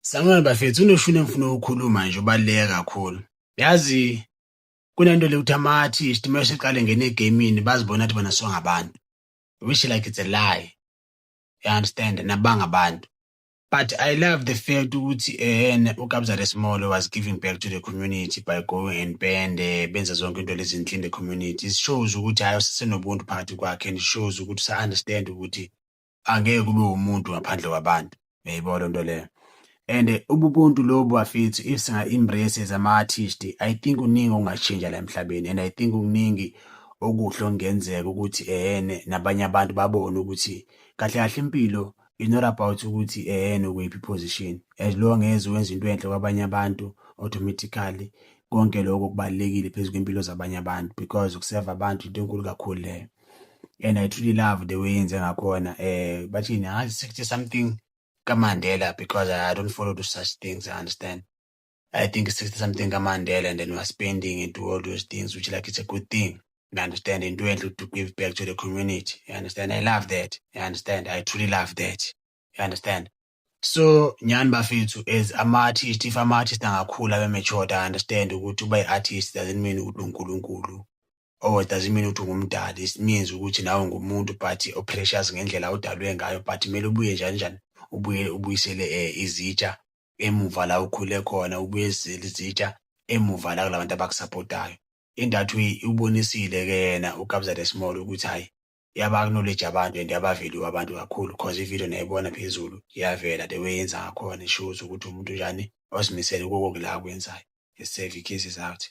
Sanibona bafethu, unoshuni engifuna ukukhuluma nje ubaluleke kakhulu. Yazi kunento le ukuthi ama-artist uma eseqale ngene egamini bazibona ukuthi bona songabantu, which like it's a lie. You understand? Nabanga abantu. But I love the fact ukuthi uKabza De Small was giving back to the community by going and bend benza zonke into lezi in the community. It shows ukuthi hayi usesenobuntu phakathi kwakhe and it shows ukuthi usa-understand ukuthi angeke kube umuntu ngaphandle kwabantu. Uyayibona loo nto leyo. And ubuntu lobu bafethu, if singa-embrace as ama-artist, I think kuningi okungashintsha la emhlabeni and I think kuningi okuhle okungenzeka ukuthi ehene nabanye abantu babone ukuthi kahle kahle impilo is not about ukuthi ehene ukuyiphi position, as long as wenza into enhle kwabanye abantu. Automatically konke lokho kubalulekile phezu kwempilo zabanye abantu, because ukuseva abantu into enkulu kakhulu leyo. And I truly love the way yenze ngakhona. Bathini, angazi, 60 something kaMandela, because I don't follow those such things, I understand. I think 60 something kaMandela, and then we're spending and do all those things, which like it's a good thing. You understand? And doing to give back to the community. You understand? I love that. You understand? I truly love that. You understand? So nyani bafethu, as ama-artist, if ama-artist angakhula abe matured, I understand ukuthi uba i-artist doesn't mean ukuthi uNkulunkulu or it doesn't mean ukuthi ungumdali. It means ukuthi nawe ngumuntu but o-precious ngendlela odalwe ngayo, but kumele ubuye njani njani ubuye ubuyisele izitsha emuva la ukhule khona, ubuyisele izitsha emuva la kulabantu abakusupportayo. In that way ubonisile ke yena uKabza De Small ukuthi hayi yaba-acknowledge abantu and yaba-value abantu kakhulu, cause ivideo nayibona phezulu iyavela the way yenza ngakhona, shows ukuthi umuntu njani ozimisele kuko la akwenzayo. Save cases out.